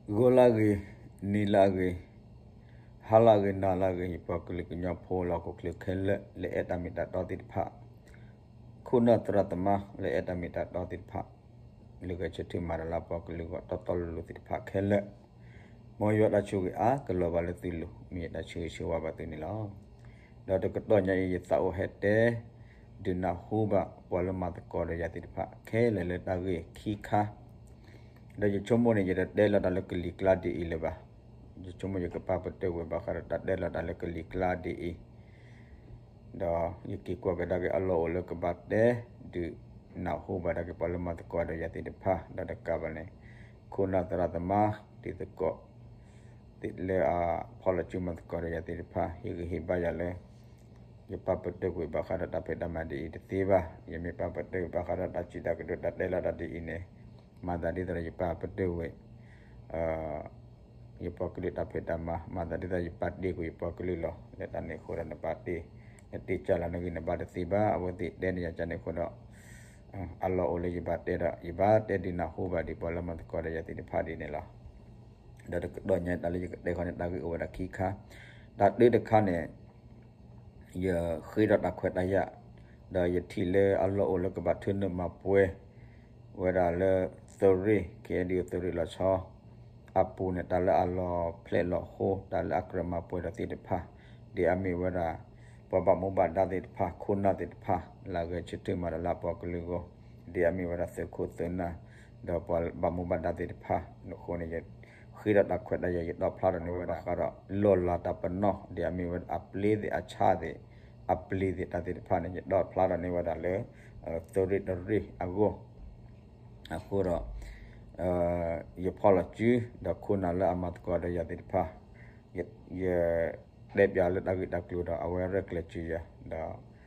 ဂီၤလၢအဂ့ၤ, နံၤလၢအဂ့ၤ, ဟါလၢအဂ့ၤ, နၤလၢအဂ့ၤ, ယပှၤကလုာ်ကညီဖိလၢဟီၣ်ခိၣ်ချၢခဲလၢာ် လၢအဲၣ်တၢ်မ့ၢ်တၢ်တီသ့ၣ်တဖၣ်, ခိၣ်နၢ်သရၣ်သမါလၢအဲၣ်တၢ်မ့ၢ်တၢ်တီသ့ၣ်တဖၣ်, လၢဂဲၤဆၢထၢၣ်မၤတၢ်လၢပှၤကလုာ်ဂီၢ်တီတီလိၤလိၤသ့ၣ်တဖၣ်ခဲလၢာ်, မ်ယွၤတၢ်ဆိၣ်ဂ့ၤအါကလီၤဘၣ်လၢသုလိၤ မ့ၢ်ယတၢ်ဆၢဂ့ၤဆၢဝါဘၣ်သုန့ၣ်လီၤ. ဒီးတကတီၢ်ညါအံၤ ယသးအိၣ်ဟဲတဲ ဒုးနၢ်ဟူဘၣ်ပှၤလၢမၤသကိးဒီးယၤသ့ၣ်တဖၣ်ခဲလၢာ်လၢတၢ်ဂ့ၢ်ခံခါ, ဒီးယဆိကမိၣ်န့ၣ် ယတတဲလီၤတၢ်လၢကလံၤကျါဒ်အံၤလၢၤဘၣ်. ယဆိကမိၣ်ယကပာ်ပတုာ်ဝဲဘၣ်ဃးဒီးတၢ်တဲလီၤတၢ်လၢကလံၤကျါဒ်အံၤ, ဒီးယက့ၤကွၢ်ကဒါက့ၤအလီၢ်အိၣ်လၢကဘၣ်တဲဒုးနၢ်ဟူဘၣ်ဒၣ်က့ၤပှၤလၢမၤသကိးဒီးယၤသ့ၣ်တဖၣ်, ဒီးတကးဘၣ်န့ၣ် ခိၣ်နၢ်သရၣ်သမါ တံၤသကိး သ့ၣ်လၢအဖီၣ်လီၤစုမၤသကိးဒီးယၤသ့ၣ်တဖၣ် ဟ့ၣ်ဂံၢ်ဟ့ၣ်ဘါယၤလၢ ယပာ်ပတုာ်ကွံာ်ဘၣ်ဃးဒီးတၢ်ဖံးတၢ်မၤဒ်အံၤတသ့ဘၣ်. ယမ့ၢ်ပာ်ပတုာ်ဘၣ်ဃးဒီးတၢ်စံးတၢ်ကတိၤတၢ်တဲလီၤတၢ်ဒ်အံၤန့ၣ်, မၤသးဒ်သိးဒီးယပာ်ပတုာ်ဝဲ ယပှၤကလုာ်တၢ်ဖံးတၢ်မၤ, မၤသးဒ်သိးယပာ်တ့ၢ်ကွံာ်ယပှၤကလုာ်လီၤ. လၢတၢ်န့ၣ်အဃိဒီးနပာ်တ့ၢ်, နတ့ၢ်ကၢ်လီၤနဂံၢ်နဘါတသ့ဘၣ်. အဝဲသ့ၣ်တဲန့ၣ်ယၤကန့ၣ်အဃိဒီး အလီၢ်အိၣ်လၢယဘၣ်တဲဒီး ယဘၣ်တဲဒုးနၢ်ဟူဘၣ်ဒံးပှၤလၢမၤသကိးဒီးယၤသ့ၣ်တဖၣ်ဒ်န့ၣ်လီၤ. ဒီးတကတီၢ်ညါတၢ်လၢယကတဲဃီန့ၣ် တၢ်ဂ့ၢ်အိၣ်ဝဲဒၣ်ခံခါ, တၢ်တၢတခါန့ၣ် ယဃ့ဒီးတၢ်ခွဲးတၢ်ယာ်, ဒီးယထံၣ်လၢအလီၢ်အိၣ်လၢကဘၣ်ထၢနုာ်မၤပှဲၤ ဝဲဒၣ်လၢသုးရ့ၣ် KNDO သုးရ့ၣ်လီၤဆီ အပူၤန့ၣ် တၢ်လၢအလီၤဖျဲၣ်လီၤဟိ တၢ်လၢအကြၢးမၤပှဲၤဒီးသ့ၣ်တဖၣ်, ဒ်အမ့ၢ်ဝဲဒၣ် ပှၤဘၣ်မူဘၣ်ဒါသ့ၣ်တဖၣ် ခိၣ်နၢ်သ့ၣ်တဖၣ် လၢအဂဲၤဆၢထၢၣ်မၤတၢ်လၢအပှၤကလုာ်အဂီၢ်, ဒ်အမ့ၢ်ဝဲဒၣ်သုးခိၣ်သုးနၢ် ဒီးပှၤဘၣ်မူဘၣ်ဒါသ့ၣ်တဖၣ်အဃိန့ၣ် ယဃ့ဒီးတၢ်ခွဲးတၢ်ယာ် ယတီၣ်ဖျါထီၣ်န့ၢ်ဝဲဒၣ်ဃးဒီး လီၢ်လၤတၢ်ပနီၣ် ဒ်အမ့ၢ်ဝဲဒၣ်အပျ့ၤသ့ၣ်အဆၣ်သ့ၣ် အပျ့ၤသ့ၣ်တၢ်သ့ၣ်တဖၣ်န့ၣ် ယတီၣ်ဖျါထီၣ်န့ၢ်ဝဲဒၣ်လၢ သုးရ့ၣ်တရ့ၣ်အဂီၢ် အဃိဒီး ယဖီၣ်လီၤစု ဒီးခိၣ်နၢ်လၢအမၤသကိးဒီးယၤသ့ၣ်တဖၣ် ယတဲပၠးလၢတၢ်ဂ့ၢ်တၢ်ကျိၤဒီး အဝဲရဲၣ်ကျဲၤစၢၤယၤ ဒီး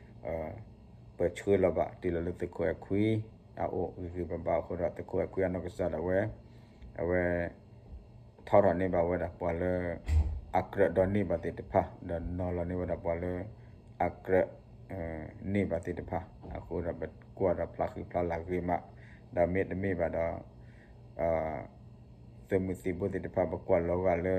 ပဆှၢလီၤဘၣ်တုၤလီၤလၢသုးခိၣ်အဲၣ်ခွံ အအိၣ်ဂ့ၤဂ့ၤဘၣ်ဘၣ်အဃိဒီး သုးခိၣ်အဲၣ်ခွံအနီၢ်ကစၢ်ဒၣ်ဝဲ အဝဲ ထီထီၣ်န့ၢ်ဘၣ်ဝဲဒၣ်ပှၤလၢ အကြၢးဒီးန့ၢ်ဘၣ်သ့ၣ်တဖၣ် ဒီးနီၤလီၤန့ၢ်ဝဲဒၣ်ပှၤလၢ အကြၢး န့ၢ်ဘၣ်သ့ၣ်တဖၣ် အဃိဒီးပကွၢ်ဒီးဖျါဃံဖျါလၤဂ့ၤမး ဒီးမ့တမ့ၢ်ဘၣ်ဒီး သုးမုၢ်သံၣ်ဘိသ့ၣ်တဖၣ် ပကွၢ်လီၤဂာ်လၢ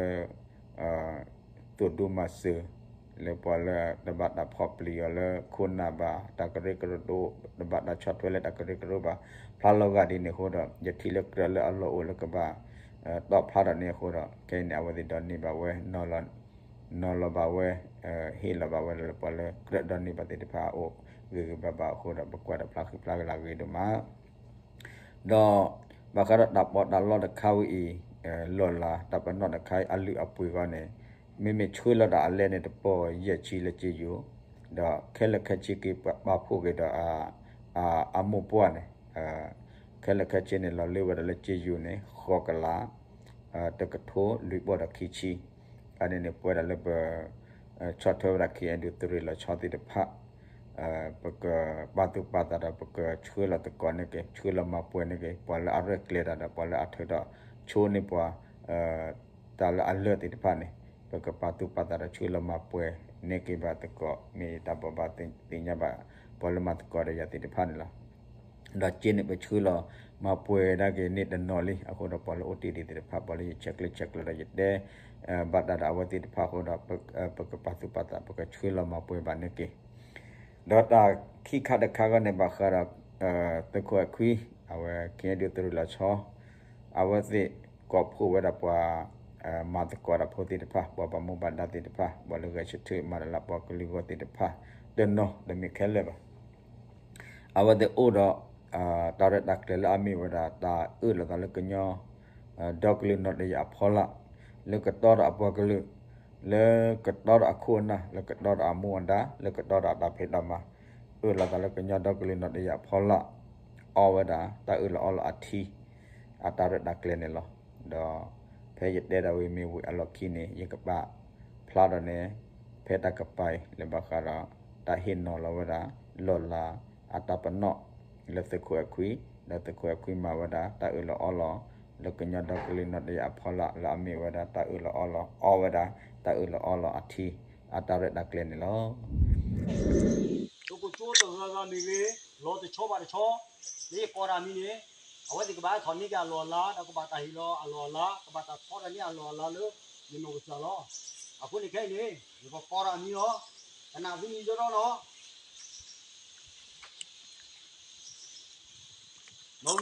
သုးဒူမၤစၢၤ လၢပှၤလၢတဘၣ်တၢ်ဖီၣ်ပျံၤအီၤလၢခိၣ်နၢ်ဘၣ် တၢ်ကရၢကရိတအိၣ် တဘၣ်တၢ်ဆီၣ်ထွဲလၢတၢ်ကရၢကရိဘၣ် ဖျါလီၤဂာ်ဒ်န့ၣ်အဃိဒီး ယထံၣ်လၢကြၢးလၢအလီၢ်အိၣ်လၢကဘၣ် တီၣ်ဖျါထီၣ်န့ၣ်အဃိဒီး ခဲအံၤန့ၣ် အဝဲသ့ၣ်ဒီးန့ၢ်ဘၣ်ဝဲ နီၤလီၤဘၣ်ဝဲ ဟ့ၣ်လီၤဘၣ်ဝဲဒၣ်လၢပှၤလၢကြၢးဒီးန့ၢ်ဘၣ်သ့ၣ်တဖၣ်အအိၣ် ဂ့ၤဂ့ၤဘၣ်ဘၣ်အဃိဒီး ပကွၢ်ဒီးဖျါဃံဖျါလၤဂ့ၤဒိၣ်မး ဒီး ဘၣ်ဃးဒီးတၢ်ပီးတၢ်လီတခါဝဲအံၤ လီၢ်လၤတၢ်ပနီၣ်တခါအံၤ အလုၢ်အပှ့ၤအဂီၢ်န့ၣ် မ့မ့ၢ်ဆှၢလီၤတၢ်အလဲန့ၣ် တပီၢ်ယဲၢ်ဆံလၢက့ယိၤ ဒီးခဲလၢာ်ခဲဆ့က့ၤပာ်ဖှိၣ်က့ၤဒီး အမိၢ်ပှၢ်န့ၣ် ခဲလၢာ်ခဲဆ့န့ၣ် လီၤလၢဝဲဒၣ်လၢက့ယိၤန့ၣ် ဃိးကလး တကထိလွံၢ်ဘီၣ်ဒီးခံဆံ အန့ၣ်န့ၣ် ပဝဲဒၣ်လၢပ ဆီၣ်ထွဲဝဲဒၣ် KNDO သုးရ့ၣ်လီၤဆီသ့ၣ်တဖၣ် ပကပာ်သူၣ်ပာ်သးဒီး ပကဆှၢလီၤသကိးန့ၢ်က့ၤ ဆှၢလီၤမၤပှဲၤန့ၢ်က့ၤ ပှၤလၢအရဲၣ်ကျဲၤတၢ်ဒီး ပှၤလၢအထုးထီၣ်ဆိန့ၢ်ပှၤ တၢ်လၢအလၢာ်သ့ၣ်တဖၣ်န့ၣ် ပကပာ်သူၣ်ပာ်သးဒီး ဆှၢလီၤမၤပှဲၤန့ၢ်က့ၤဘၣ်သကိး မ့ၢ်တၢ်ဘိးဘၣ်သ့ၣ်ညါဘၣ် ပှၤလၢမၤသကိးဒီးယၤသ့ၣ်တဖၣ်န့ၣ်လီၤ. ဒီးက့န့ၣ် ပဆှၢလီၤမၤပှဲၤဒၣ်က့ၤန့ၢ်တနီၤလံ အဃိဒီးပှၤလၢအိၣ်တ့ၢ်ဒံးသ့ၣ်တဖၣ် ပှၤလၢယဆဲးကျၢဆဲးကျၢဒီးယတဲ ဘၣ်တၢ်ဒီးအဝဲသ့ၣ်တဖၣ်အဃိဒီး ပကပာ်သူၣ်ပာ်သး ပကဆှၢလီၤမၤပှဲၤဘၣ်န့ၢ်က့ၤ ဒီးတၢ်ခံခါတခါဂီၢ်န့ၣ် ဘၣ်ဃးဒီး သုးခိၣ်အဲၣ်ခွံ အဝဲ KNDO သုးရ့ၣ်လီၤဆီ အဝဲသ့ၣ်ကိးဖှိၣ်ဝဲဒၣ်ပှၤ မၤသကိးတၢ်ဖိသ့ၣ်တဖၣ် ပှၤဘၣ်မူဘၣ်ဒါသ့ၣ်တဖၣ် ပှၤလၢဂဲၤဆၢထၢၣ်မၤတၢ်လၢပှၤကလုာ်အဂီၢ်သ့ၣ်တဖၣ် တနီၤတမ့ၢ်ခဲလၢာ်ဘၣ် အဝဲသ့ၣ်အိၣ်ဒီး တၢ်ရဲၣ်တၢ်ကျဲၤလၢအမ့ၢ်ဝဲဒၣ် တၢ်အၢၣ်လီၤသးလၢကညီ ဒီကလုာ်နီၢ်တယၢ်အဖီလာ် လၢကတီဒီးအပှၤကလုာ် လၢကတီဒီးအခိၣ်အနၢ် လၢကတီဒီးအမူအဒါ လၢကတီဒီးအတၢ်ဖံးတၢ်မၤ အၢၣ်လီၤသးလၢကညီဒီကလုာ်နီၢ်တယၢ်အဖီလာ် အီဝဲဒၣ် တၢ်အၢၣ်လီၤအီလီၤအထံ အတၢ်ရဲၣ်တၢ်ကျဲၤန့ၣ်လီၤ. ဒီး ဖဲယတဲဒၣ်ဝံၤမ့ၢ်ဝံၤအလီၢ်ခံန့ၣ် ယကပာ်ဖျါထီၣ်န့ၣ် ဖဲတၢ်ကပၤအံၤ လၢဘၣ်ဃးဒီး တၢ်ဟ့ၣ်နီၤလီၤဝဲဒၣ် လီၢ်လၤအတၢ်ပနီၣ် လၢသုးခိၣ်အဲၣ်ခွံ ဒီးသုးခိၣ်အဲၣ်ခွံမၤဝဲဒၣ် တၢ်အၢၣ်လီၤအီလီၤ လၢကညီဒီကလုာ်နီၢ်တယၢ်အဖီလာ် လၢအမ့ၢ်ဝဲဒၣ် တၢ်အၢၣ်လီၤအီလီၤ အီဝဲဒၣ် တၢ်အၢၣ်လီၤအီလီၤအထံ အတၢ်ရဲၣ်တၢ်ကျဲၤန့ၣ်လီၤ. သုးခိၣ်ကၠိတဂၤဂၤမ့ၢ်ဂ့ၤ, လီၤတဆီဘၣ်တဆီ, လၢယကိးတၢ်မံၤန့ၣ်, အဝဲသ့ၣ်ကဘၣ်ဟဲထီၣ်န့ၢ်က့ၤအလီၢ်အလၤ, ဒီးကဘၣ်တၢ်ဟ့ၣ်လီၤအလီၢ်အလၤ, ကဘၣ်တၢ်ထီထီၣ်န့ၢ်အလီၢ်အလၤလၢ ယနီၢ်ကစၢ်လီၤ. အဃိန့ၣ်ခဲအံၤန့ၣ် ယကကိးတၢ်မံၤလီၤ. ကနၣ်သုမံၤကဒီးနီၤ. နီၣ်ဂံၢ်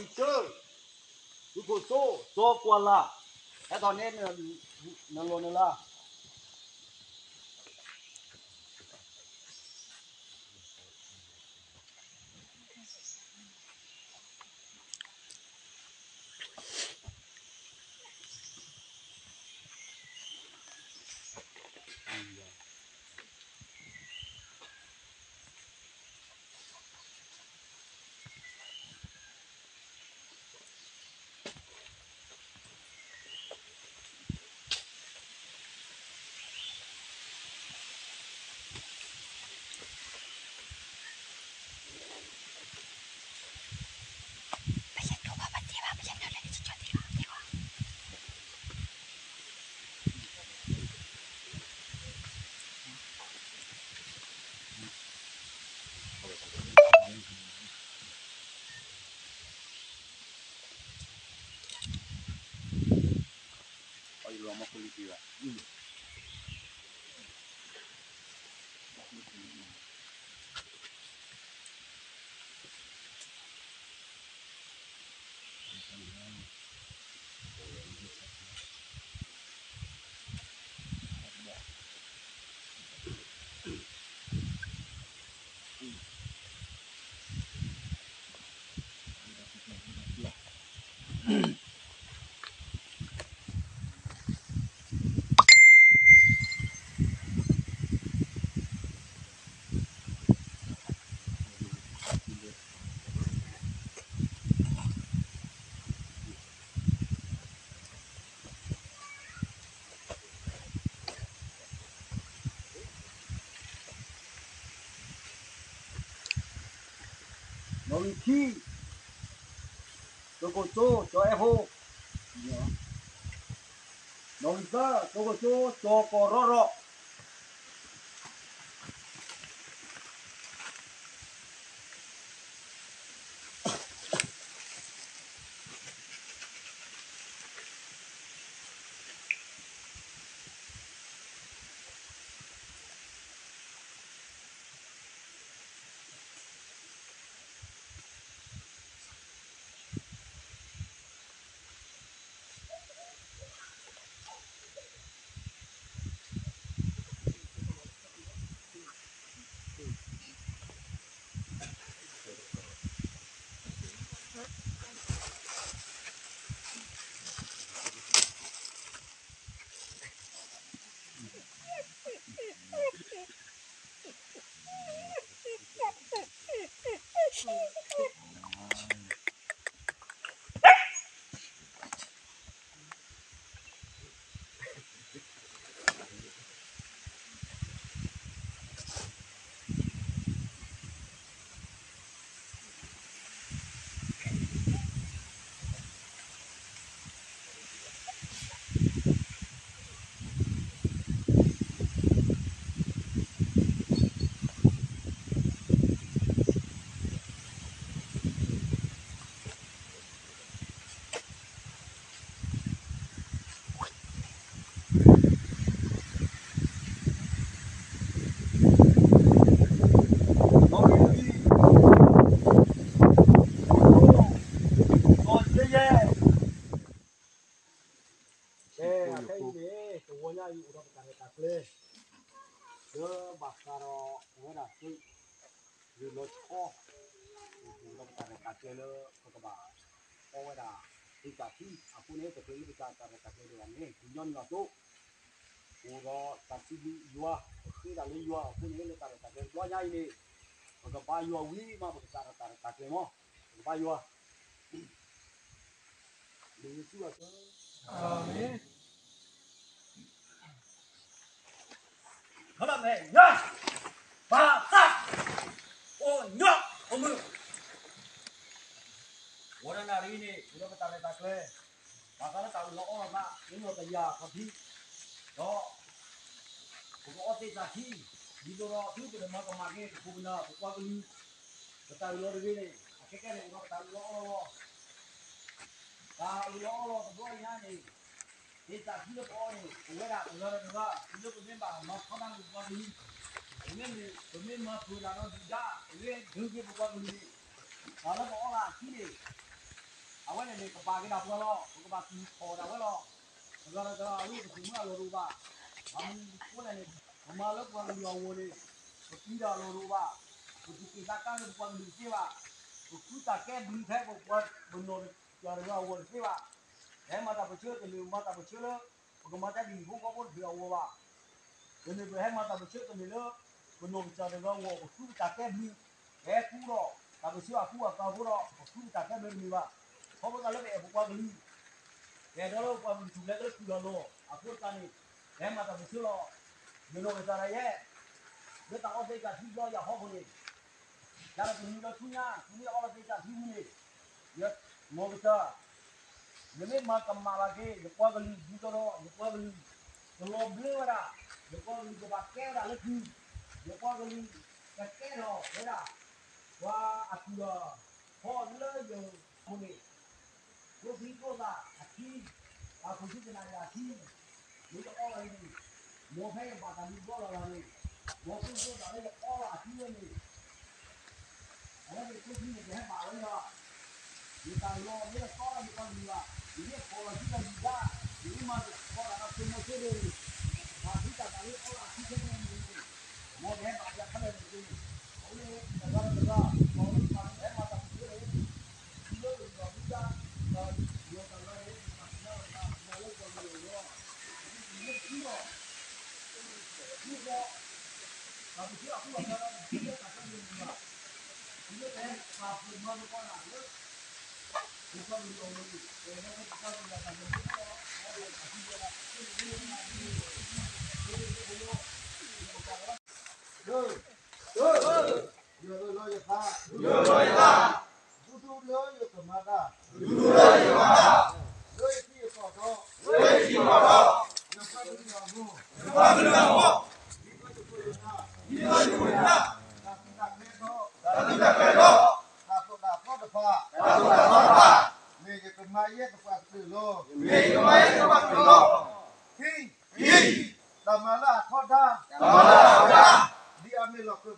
တၢ, သုးခိၣ်စိ, စီၤကွၢ်လၢ်, ဟဲထီၣ်န့ၢ် နလီၢ်နလၤ. နီၣ်ဂံၢ်ခံ, သုးခိၣ်စိ, စီၤအဲၣ်ဖိ. နီၣ်ဂံၢ်သၢ, သုးခိၣ်စိ, စီၤကီၢ်ရီရီ. ကဲ ခဲအံၤန့ၣ် တဝီညါအံၤ အိၣ်ဒီးပတၢ်ရဲၣ်တၢ်ကျဲၤ လၢဘၣ်ဃးဒီး ပဝဲဒၣ်သုး ဂ့ၢ်လီၤဆီ အိၣ်ဒီးပတၢ်ရဲၣ်တၢ်ကျဲၤလၢ ပကဘၣ် အီဝဲဒၣ် သုးကၢ်ထံ အဃိန့ၣ် တချုးလၢပတၢ်ရဲၣ်တၢ်ကျဲၤဒံးဘၣ်န့ၣ် ဒုးညီနုၢ်အသိး အိၣ်ဒီးတၢ်စံးဘျုးယွၤ ပဃ့ဒၣ်လၢယွၤအဃိန့ၣ် လၢတၢ်ရဲၣ်တၢ်ကျဲၤတဘျီညါအံၤန့ၣ် ပကဘါယွၤဝံၤမး ပကစးထီၣ်တၢ်ရဲၣ်တၢ်ကျဲၤမး ပကဘါယွၤ လၢယ့ၣ်ၡူးအမံၤ အၤမ့ၣ် ထီဒါမဲာ်ညါ ဘၣ်သး အိၣ်ညီ အိၣ်မုာ် ဝဲဒၣ်နၣ်ရံၣ်န့ၣ် အိၣ်ဒီးပတၢ်ရဲၣ်တၢ်ကျဲၤ ဘၣ်ဃးလၢတၢ်အၢၣ်လီၤအီလီၤသး လၢနီၢ်တယၢ်ခီၣ်ထံး ဒီး ပကအီသ့ၣ်တၢ်ထံ ဒ်သိးဒီးသုပတမၤကမၣ်က့ၤ ပခိၣ်ပနၢ် ပပှၤကလုာ် ပတၢ်အၢၣ်လီၤတဂ့ၤန့ၣ် အခဲကဲန့ၣ် အိၣ်ဒီးပတၢ်အၢၣ်လီၤအီလီၤလီၤ တၢ်အၢၣ်လီၤအီလီၤတဘျီညါန့ၣ်, ဒ်တၢ်ထံလၢပအီန့ၣ် ပဝဲဒၣ်တဂၤဒီးတဂၤ တုၤလၢပမ့ၢ်ဘၣ်မၤထီဒါက့ၤပပှၤကလုာ်, ပမ့ၢ်, ပမ့ၢ်မၤပၢၤတၢ်ဒီးဒုၣ်ဒါ ပမ့ၢ်ဒုးက့ၤပပှၤကလုာ်န့ၣ်, တၢ်လၢပအီလၢအထံန့ၣ် အဝဲန့ၣ်န့ၣ် ကဘၣ်က့ၤဒၣ်ပှၤလီၤ. ပကဘၣ်တူၢ်ထီၣ်ဒၣ်ဝဲလီၤ. တဂၤဒီးတဂၤ အဝဲပသုးမုၢ်အလီၢ်တအိၣ်ဘၣ်. ဘၣ်မနုၤအဃိလဲၣ်န့ၣ်, ပမၤလၢပှၤကလုာ်အဂီၢ်န့ၣ်, ပပျံၤတၢ်အလီၢ်တအိၣ်ဘၣ်. ပတက့ၤသးကါလၢပပှၤကလုာ်တသ့ဘၣ်. ပဃုတၢ်ကဲဘျုးဖဲပပှၤ ပနီၢ်ကစၢ်တဂၤအဂီၢ်တသ့ဘၣ်. ပဟဲမၤတၢ်ပၢဆှၢတမ့ၢ်မၤတၢ်ပၢဆှၢလၢ ပကမၤတၢ်ဒ်ဟံၣ်ဖိဃီဖိတဖုအဂီၢ်ဘၣ်. တမ့ၢ်ပဟဲမၤတၢ်ပၢဆှၢတမ့ၢ်လၢ ပနီၢ်ကစၢ်တဂၤအဂီၢ် ပဃုပတၢ်ကဲဘျုး, ပဟဲဃူဒီး တၢ်ပၢဆှၢအဃူအသးအဃိဒီး ပဃုပတၢ်ကဲဘျုးတမ့ၢ်ဘၣ်. ခီဖျိသးလၢပအဲၣ်ပပှၤကလုာ်, ပအဲၣ်ဒိးလၢပပှၤကလုာ်ထူၣ်ဖျဲးလၢကုၢ်အလီၢ်အဃိသတးန့ၣ်, ပဟဲမၤတၢ်ပၢဆှၢလီၤ. ယနီၢ်ကစၢ်ဒၣ်ယဲ, လၢတၢ်အီသံးတၢ်ထံဘျီယၤဟီၣ်ခိၣ်န့ၣ်, ယၤဒီးတနံၤဒီးဆူညါ သုမ့ၢ်အီလီၤသံးတၢ်ထံမူန့ၣ်, ယနီၢ်ကစၢ် ယမ့ၢ်မၤကမၣ်ဘၣ်က့ၤ ယပှၤကလုာ်ဒ်သိးဒီး ယပှၤကလုာ် ကလီၤဘျၢဝဲဒၣ်, ယပှၤကလုာ်ကဘၣ်ကဲဝဲဒၣ်လၢကုၢ်, ယပှၤကလုာ်ကကဲထီၣ်ဝဲဒၣ် ပှၤအကုၢ်အဖီလၢယဟီၣ်ခိၣ်န့ၣ်, ကျိချံကျိသၣ်အထံ, ပှၤခိၣ်ဆူကနၣ်ယၤအထံ, မ့ၢ်ယအီလီၤအံၤန့ၣ်, မ်ဖဲယဘၣ်တၢ်မူဘျီလီၤလီၤန့ၣ်, မ်ကျိချံကျိသၣ်လၢယအီလီၤအထံဝဲန့ၣ် အဝဲန့ၣ်ကျိချံန့ၣ် ကဟဲဘၣ်ဝဲလီၤ. ယတၢ်လီၤမ့ၢ်အသီလၢယပှၤကလုာ်ဘၣ်, ယမ့ၢ်ဖီၣ်လီၤစုတၢ်ဒုၣ်ဒါ, ယမ့ၢ်မၤသကိးတၢ်ဒီးသုးမီၤစိရိၤန့ၣ်, တၢ်သံတၢ်ဘၣ်လၢအီလီၤအထံခဲခဲအံၤန့ၣ်, မ်ကဟဲဘၣ်ယၤခဲလၢာ်န့ၣ်တက့ၢ်. အဃိန့ၣ် တဂၤဒီးတဂၤ ပှၤလၢပှၤဟဲမၤတၢ်ပၢဆှၢန့ၣ် ယအၢၣ်လီၤယသး, ဒူဒူလၢယကမၤတၢ်, ဒူဒူလၢယကမၤတၢ်, လၢယထံယကီၢ်ဒီး, လၢယထံယကီၢ်ဒီး, ယပှၤကလုာ်အဂီၢ်, ယပှၤကလုာ်အဂီၢ်, ဒ်သိးယဖိယသၣ်, ဒ်သိးယဖိယသၣ်, တၢ်သုးတၢ်ကျဲၤဒီး, တၢ်သုးတၢ်ကျဲၤဒီး, တၢ်သိၣ်တၢ်သီတဖၣ်, တၢ်သိၣ်တၢ်သီတဖၣ်, မ့ၢ်ယကမၤယဲၢ်သပှၢ်ကတၢၢ်လီၤ. မ့ၢ်ယကမၤယဲၢ်သပှၢ်ကတၢၢ်လီၤ. ခံ ခံ, တၢ်မၤလၢအထီဒါ, တၢ်မၤလၢအထီဒါ, ဒ်အမ့ၢ်လီၢ်ခၢၣ်သး, ဒ်အမ့ၢ်လီၢ်ခၢၣ်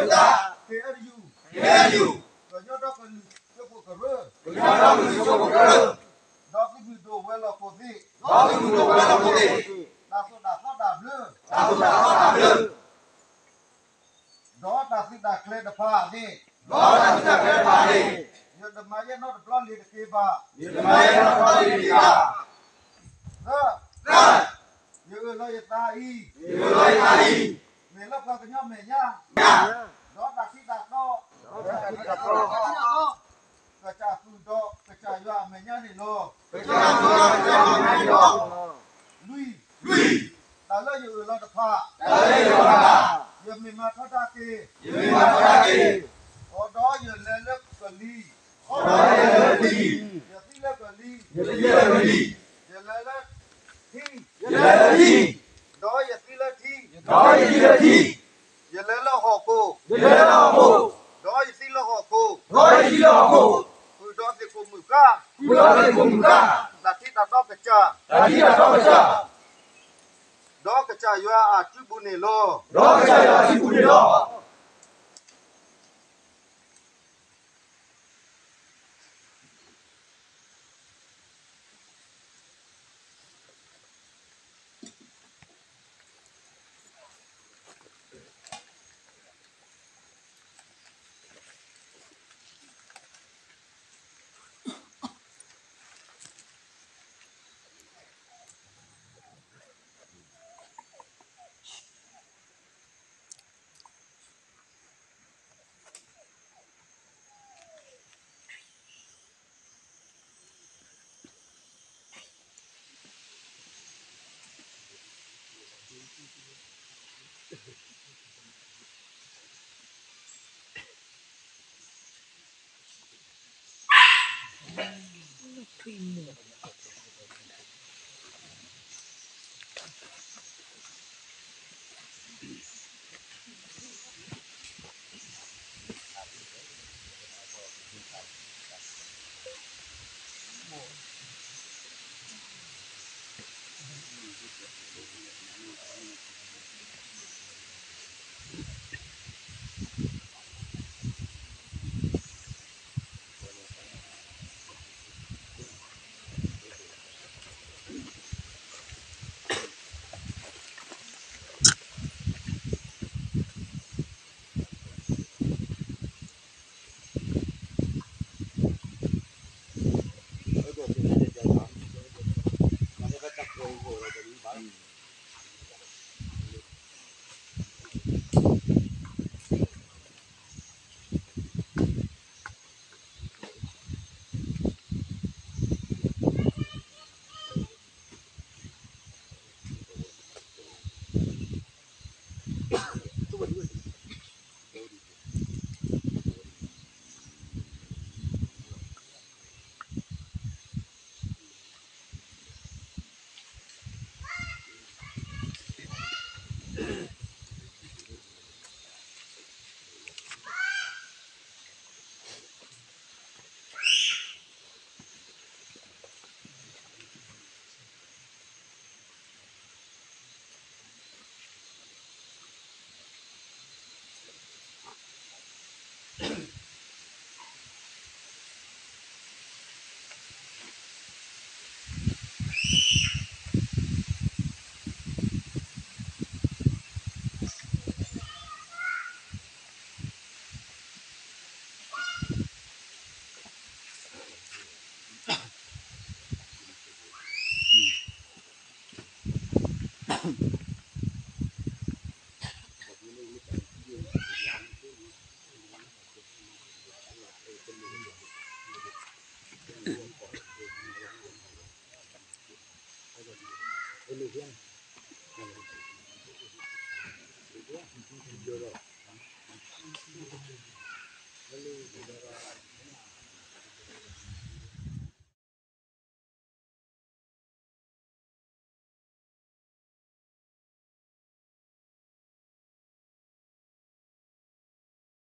သး, ခ့အၢယူၢ်, ခ့အၢယူၢ်, ကညီဒီကလုာ်ကၠိဖိကရၢ, ကညီဒီကလုာ်ကၠိဖိကရၢ, ဒီးသုးမုၢ်ဒိၣ်ဝဲၤလီၢ်ခိၣ်သ့ၣ်, ဒီးသုးမုၢ်ဒိၣ်ဝဲၤလီၢ်ခိၣ်သ့ၣ်, တၢ်သိၣ်တၢ်သီတၢ်ဘျၢ, တၢ်သိၣ်တၢ်သီတၢ်ဘျၢ ဒီးတၢ်သုးတၢ်ကျဲၤတဖၣ်န့ၣ်, ဒီးတၢ်သုးတၢ်ကျဲၤတဖၣ်န့ၣ်, ယတမၤယဲၢ်နီတဘျီလၢၤတက့ၢ်ဘၣ်, ယတမၤယဲၢ်နီတဘျီလၢၤတက့ၢ်ဘၣ်. သၢ, သၢ, ယအၢၣ်လီၤယသးအံၤ, ယအၢၣ်လီၤယသးအံၤ, မ့ၢ်လၢပှၤကညီမဲာ်ညါ, ဒီးတၢ်ထံတၢ်တီ, ဒီးတၢ်ထံတၢ်တီ ကစၢ်သူၣ်ဒီးကစၢ်ယွၤအမဲာ်ညါန့ၣ်လီၤ. ကစၢ်သူၣ်ဒီးကစၢ်ယွၤအမဲာ်ညါန့ၣ်လီၤ. လွံၢ်, လွံၢ်, တၢ်လၢယအၢၣ်လီၤတဖၣ်, တၢ်လၢယအၢၣ်လီၤတဖၣ်, ယမ့ၢ်မၤထီဒါက့ၤ, ယမ့ၢ်မၤထီဒါက့ၤ, ဒီးယလဲၤလၢကလံၤ, ဒီးယလဲၤလၢကလံၤ, ယသံလၢကလံၤ, ယသံလၢကလံၤ, ယလဲၤလၢထံ, ယလဲၤလၢထံ, ဒီးယသံလၢထံ, ဒီးယသံလၢထံ ယလဲၤလၢဟီၣ်ခိၣ်, ယလဲၤလၢဟီၣ်ခိၣ်, ဒီးယသံလၢဟီၣ်ခိၣ်, ဒီးယသံလၢဟီၣ်ခိၣ်, ဃုာ်ဒီးသ့ၣ်ခိၣ်မုၣ်ဃါ, ဃုာ်ဒီးသ့ၣ်ခိၣ်မုၣ်ဃါ, တၢ်ထံတၢ်တီကစၢ်, တၢ်ထံတၢ်တီကစၢ်, ဒီးကစၢ်ယွၤအစုပူၤန့ၣ်လီၤ. ဒီးကစၢ်ယွၤအစုပူၤန့ၣ်လီၤ. Hello.